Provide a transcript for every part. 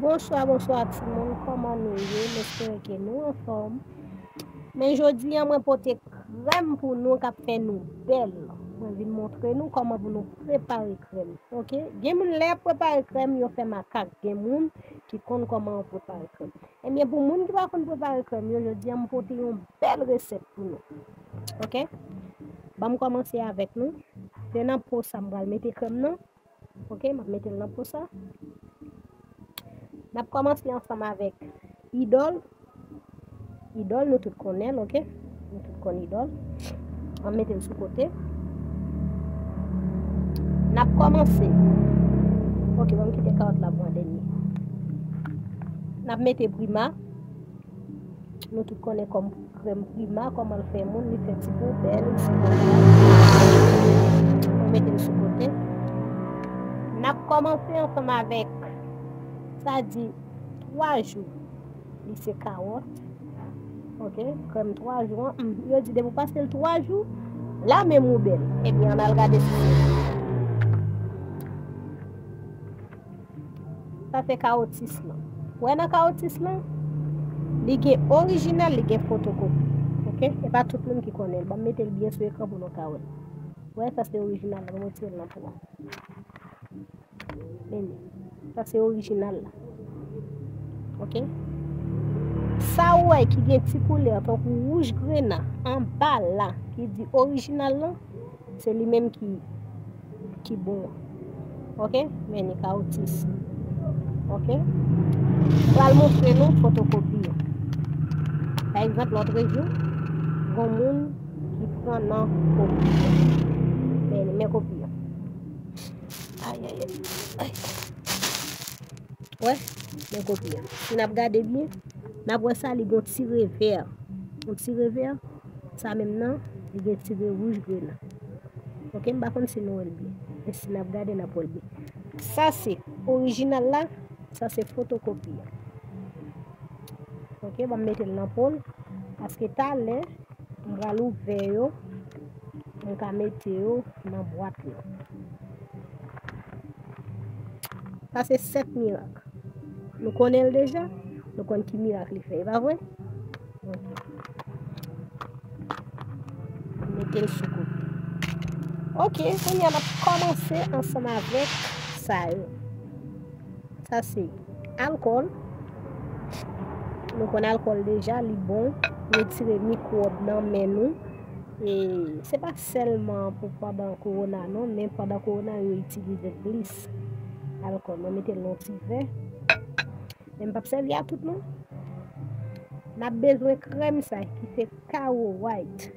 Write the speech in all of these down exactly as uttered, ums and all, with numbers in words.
Bonswa, bonswa timoun, kòman nou ye? M espere ke nou anfòm. Men jodi a, mwen pote krèm pou nou k ap fè nou bèl. Mwen vin montre nou kòman pou nou prepare krèm. Oke? Gen moun lè y ap prepare krèm, yo fè makak. Gen moun ki konn kòman yo prepare krèm. Ebyen, pou moun ki pa konn prepare krèm yo, jodi a m pote yon bèl resèt pou nou. Oke? Ban m kòmanse avèk nou. Se nan po sa m pral mete krèm nan. Oke, m ap mete l nan po sa. N ap kòmanse ansanm avèk idòl. Idòl, nou tout konnen l, oke? Nou tout konn idòl. An mete l sou kote. N ap kòmanse. Oke, ban m kite kawòt la pou an dènye. N ap mete prima. Nou tout konnen kòm krèm prima, kòman l fè moun, li fè ti po bèl, ti po bèl. Mwen mete l sou kote. N ap kòmanse ansanm avèk, sa di, twa jou. Li se kawòt. Oke, krèm twa jou an. Hmm, yo di depi w pase l twa jou, la menm ou bèl. Ebyen, ann al gade si se vre. Sa se kawotis lan. Ou wè nan kawotis lan, li gen orijinal, li gen fotokopi. Oke? E pa tout moun ki konnen l. Ban m mete l byen sou ekran pou nou ka wè. Ou wè, sa se orijinal lan. Ban m retire l nan po a. Men li. Sa se orijinal la. Oke? Sa ou wè ki gen ti koulè tankou wouj grena anba la, ki di orijinal lan, se li menm ki, ki bon an. Oke? Men li kawotis. Oke? Pral montre nou fotokopi an. Pa egzanp, lòtrejou, gon moun ki pran nan kopi an. Men, men kopi an. Ayayay. Ay. Wè, men kopi an. Si n ap gade byen, n ap wè sa, li gon ti revè. Yon ti revè, sa menm nan, li gen ti revè wouj grena. Oke, m pa konn si nou wè l byen. Men si n ap gade, n ap wè l byen. Sa se orijinal la, sa se fotokopi an. Oke, ban m mete l nan po l, paske talè, m pral ouvè yo, m ka mete yo nan bwat lan. Sa se sèt mirak. Nou konnen l deja, nou konn ki mirak li fè, e pa vre? Oke. Mete l sou kote. Oke, kounye a n ap kòmanse ansanm avèk sa yo. Sa se alkòl. Nou konn alkòl deja, li bon, retire mikwòb nan men nou. E se pa sèlman pou pandan kowona non, men pandan kowona yo itilize plis alkòl. Mwen mete l nan ti vè. Men m p ap sèvi a tout non. N ap bezwen krèm sa ki se Caro White.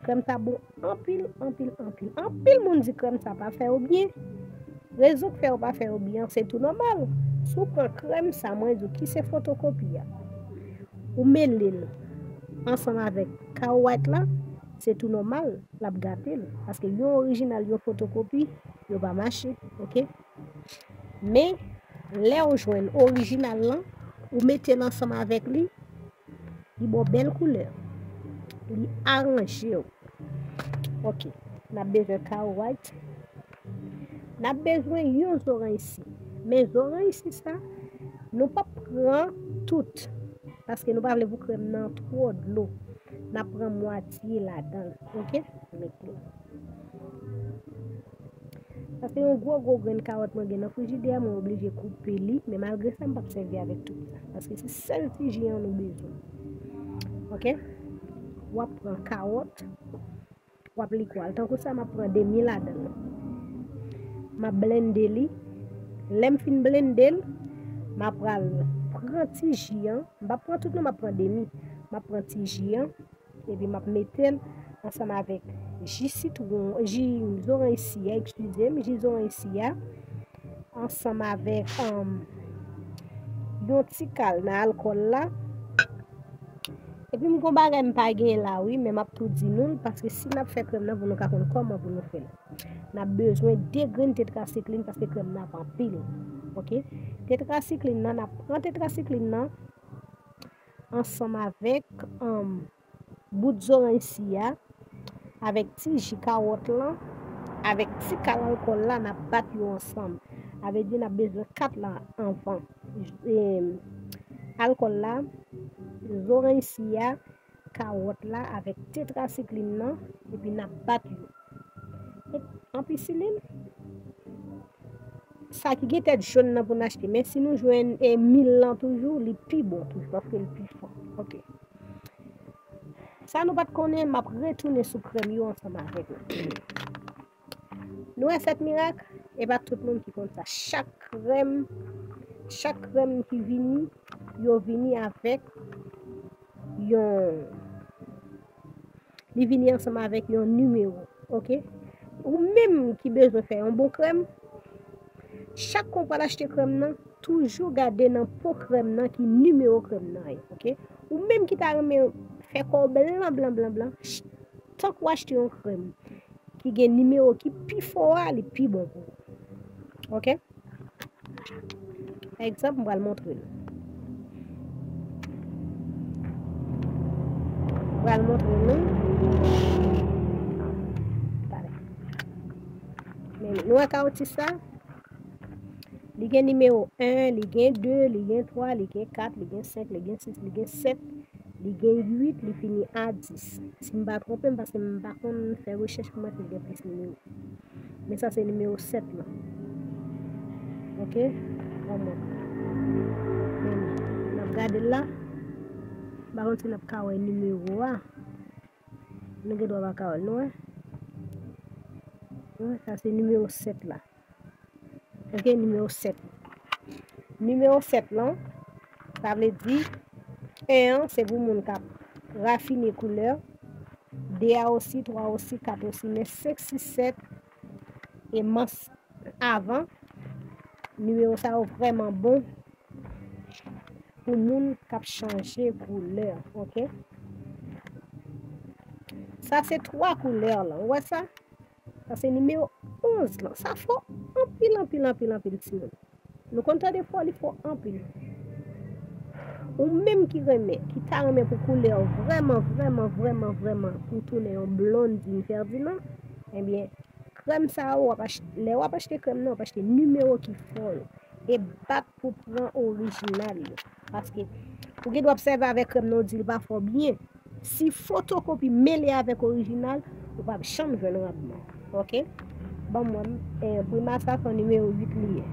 Krèm sa bon anpil, anpil, anpil. Anpil moun di krèm sa pa fè yo byen. Rezon k fè yo pa fè yo byen an, se tou nòmal. Si w pran krèm sa, mwen di w ki se fotokopi a, ou mele l ansanm avèk Caro White la, se tou nòmal, l ap gate l. Paske yon orijinal, yon fotokopi, yo pa mache, oke? Men, lè w jwenn orijinal lan, ou mete l ansanm avèk li, li ba w bèl koulè. Li aranje w. Oke. N ap bezwen Caro White. N ap bezwen yon zoranj si. Men zoranj si sa, nou p ap pran tout. Paske nou pa vle pou krèm nan twò dlo. N ap pran mwatye ladan l. Oke? Mete. Sa se yon gwo, gwo grenn kawòt mwen gen nan frijidè a, mwen oblije koupe li, men malgre sa, m p ap sèvi avèk tout sa, paske se sèl ti ji an nou bezwen. Oke? W ap pran kawòt, w ap likwa l. Tankou sa, m ap pran demi ladan l. M ap blende li. Lè m fin blende l, m ap pral pran ti ji an. M p ap pran tout non, m ap pran demi. M ap pran ti ji an. Epi m ap mete l ansanm avèk ji sitwon, ji zoranj si a, eskize m, ji zoranj si a, ansanm avèk, um, yon ti kal nan alkòl la. Epi m gon bagay m pa genyen la wi, men m ap tou di nou l, paske si n ap fè krèm nan, pou nou ka konn kòman pou nou fè l. N ap bezwen de grenn tetrasiklin, paske krèm nan ap anpil. Oke? Tetrasiklin nan, n ap pran tetrasiklin nan ansanm avèk, um, bout zoranj si a, avèk ti ji kawòt lan, avèk ti kal alkòl la, n ap bat yo ansanm. Sa vle di n ap bezwen kat la anvan. Em, alkòl la, zoranj si a, kawòt la avèk tetrasiklin nan, epi n ap bat yo. E, anpisilin, sa ki gen tèt jòn nan pou n achte. Men si nou jwenn, e, mil lan toujou, li pi bon toujou, paske li pi fò. Ok. Sa nou pa t konnen, m ap retounen sou krèm yo ansanm avèk nou. Nou wè sèt mirak? E pa tout moun ki konn sa. Chak krèm, chak krèm ki vini, yo vini avèk yon, li vini ansanm avèk yon nimewo, ok? Ou menm ki bezwen fè yon bon krèm, chak kon pral achte krèm nan, toujou gade nan po krèm nan ki nimewo krèm nan ye, ok? Ou menm ki ta renmen fè kò w blan, blan, blan, blan, ch-, tank w achte yon krèm ki gen nimewo ki pi fò a, li pi bon pou ou. Ok? Pa egzanp, m pral montre nou. M pral montre nou. Talè. Men nou wè kawotis sa? Li gen nimewo en, li gen de, li gen twa, li gen kat, li gen senk, li gen sis, li gen sèt, li gen uit, li fini a dis. Si m pa twonpe m, paske m pa konn fè rechèch pou m wè si l gen plis nimewo. Men sa se nimewo sèt lan. Ok? Bon, bon. Men, n ap gade l la. M pa konn si n ap ka wè nimewo a. Nou gen dwa pa ka wè l, nou wè. Nou wè, sa se nimewo sèt la. Ok, nimewo sèt. Nimewo sèt lan, sa vle di, en an, se pou moun k ap rafine koulè, de a osi, twa osi, kat osi, men senk, sis, sèt, e mans avan, nimewo sa yo vrèman bon pou moun k ap chanje koulè, ok? Sa se twa koulè lan, ou wè sa? Sa se nimewo onz lan. Sa fò anpil, anpil, anpil, anpil, timoun. Nou konn tande fò, li fò anpil. Ou menm ki renmen, ki ta renmen pou koulè w vrèman, vrèman, vrèman, vrèman, pou w tounen yon Blondine Ferdinand, ebyen, krèm sa yo, w ap ach-, lè w ap achte krèm nan, w ap achte nimewo ki fò yo. E bat pou pran orijinal yo. Paske ou gen dwa ap sèvi avèk krèm nan, ou di li pa fò byen. Si fotokopi mele avèk orijinal, ou p ap janm jwenn randman. Ok? Ban m wè, eh, Prima sa se yon nimewo uit li ye.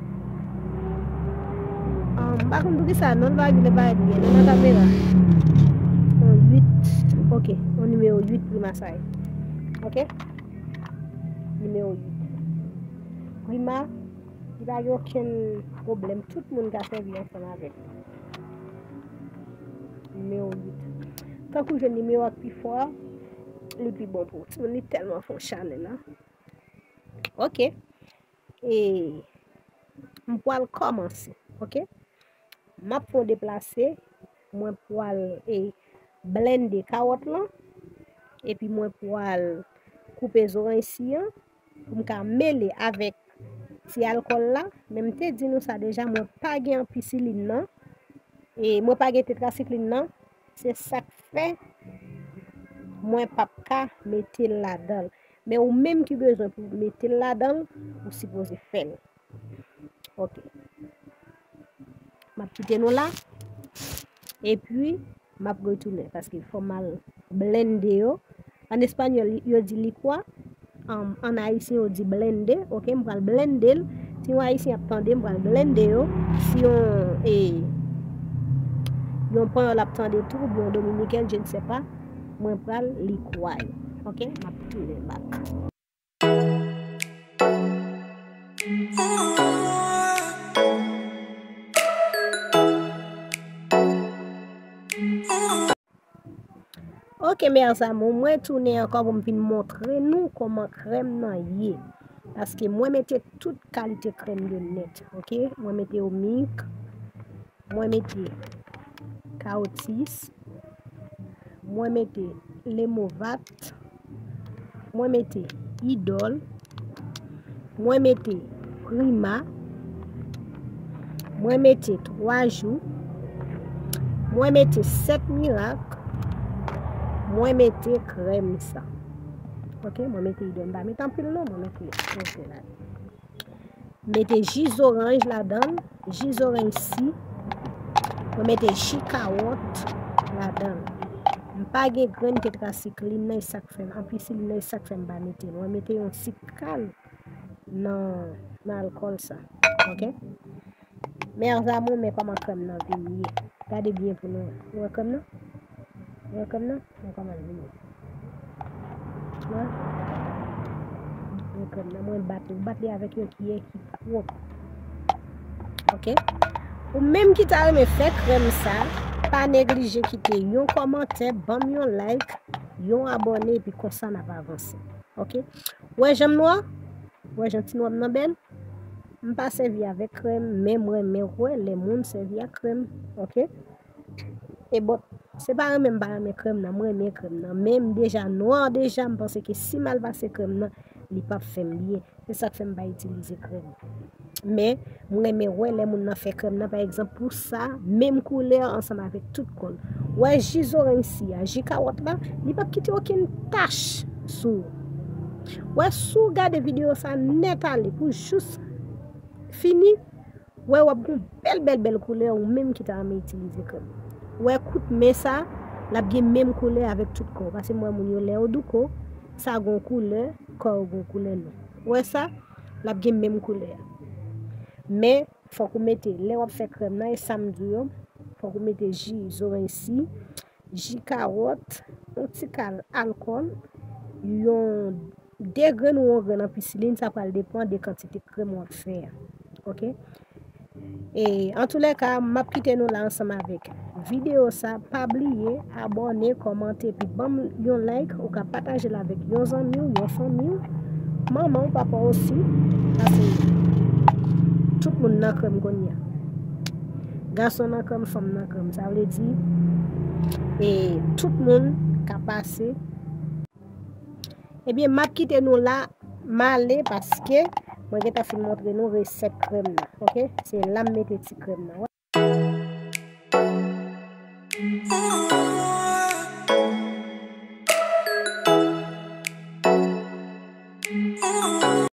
Ah, m pa konn poukisa non l pa vin parèt byen non nan kamera. Yon uit, ok, yon nimewo uit Prima sa ye. Ok? Nimewo uit. Prima, li pa gen okenn pwoblèm. Tout moun ka sèvi ansanm avè l. Nimewo uit. Tank ou jwenn nimewo a k pi fò a, li pi bon pou ou. Timoun, li tèlman fè yon chalè la. Ok. E m pral kòmanse. Ok. M ap fè yon deplase. Mwen pral, e, blende kawòt lan. Epi mwen pral koupe zoranj si an. Pou m ka mele avèk ti alkòl la. Men m te di nou sa deja, mwen pa gen anpisilin nan. E mwen pa gen tetrasiklin nan. Se sa k fè mwen p ap ka mete l ladan l. Men ou menm ki bezwen pou w mete l ladan l, ou sipoze fè l. Ok. M ap kite nou la. Epi, m ap retounen paske fò m al blende yo. An espanyòl, yo di likwa. An, an ayisyen, yo di blende. Ok, m pral blende l. Si yon ayisyen ap tande, m pral blende yo. Si yon, e, yon panyòl ap tande tou, oubyen yon dominiken, je ne sais pas, mwen pral likwa yo. Ok, m ap tounen back. Ok, mes amours, mwen tounen ankò pou m vin montre nou kòman krèm nan ye. Paske mwen mete tout kalite krèm yo nèt, ok? Mwen mete yo mik, mwen mete kawotis, mwen mete lemovat, mwen mete idòl, mwen mete prima, mwen mete twa jou, mwen mete sèt mirak, mwen mete krèm sa. Ok, mwen mete idòl, m pa mete anpil non, mwen mete, mwen mete la. Mete ji zoranj ladan l, ji zoranj si. Mwen mete ji kawòt ladan l. M pa gen grenn tetrasiklin nan, e sa k fè m, anpisilin nan, e sa k fè m pa mete l. Mwen mete yon ti kal nan, nan alkòl sa. Oke? Mes amours, men kòman krèm nan vin ye. Gade byen pou nou wè. Ou wè krèm nan? Ou wè krèm nan? Men kòman l vin ye. Wè? Men krèm nan, mwen bat li. Ou bat li avèk yon kiyè ki pwòp. Oke? Ou menm ki ta renmen fè krèm sa, pa neglije kite yon kòmantè, ban m yon like, yon abòne, epi konsa n ap avanse. Oke? Ou wè jan m nwa? Ou wè jan ti nwa m nan bèl? M pa sèvi avèk krèm, men m renmen wè lè moun sèvi ak krèm. Oke? E bon, se pa renmen m pa renmen krèm nan, m renmen krèm nan. Men m deja nwa deja, m panse ke si m al pase krèm nan, li p ap fè m byen. Se sa k fè m pa itilize krèm. Men, m renmen wè lè moun nan fè krèm nan, pa egzanp, pou sa, menm koulè ansanm avèk tout kò l. Wè ji zoranj si a, ji kawòt la, li p ap kite okenn tach sou ou. Wè, si w gade videyo sa nèt ale pou jis fini, wè, w ap gen bèl, bèl, bèl koulè ou menm ki ta renmen itilize krèm. Wè, kout men sa, l ap gen menm koulè avèk tout kò w. Paske m wè moun yo lè yo douko, sa gon koulè, kò yo gon koulè non. Wè sa, l ap gen menm koulè a. Men, fòk ou mete, lè w ap fè krèm nan, e sa m di w yo, fòk ou mete ji zoranj si, ji kawòt, yon ti kal alkòl, yon de grenn ou yon grenn anpisilin, sa pral depann de kantite krèm w ap fè a. Oke? E, antoulèka, m ap kite nou la ansanm avèk videyo sa. Pa bliye abòne, kòmante, epi ban m yon like. Ou ka pataje l avèk yon zanmi w, yon fanmi w, manman w, papa w osi. Paske tout moun nan krèm kounye a. Gason nan krèm, fanm nan krèm. Sa vle di, e tout moun ka pase. Ebyen, m ap kite nou la, m ale paske mwen gentan fin montre nou resèt krèm nan. Oke? Se la m mete ti krèm nan.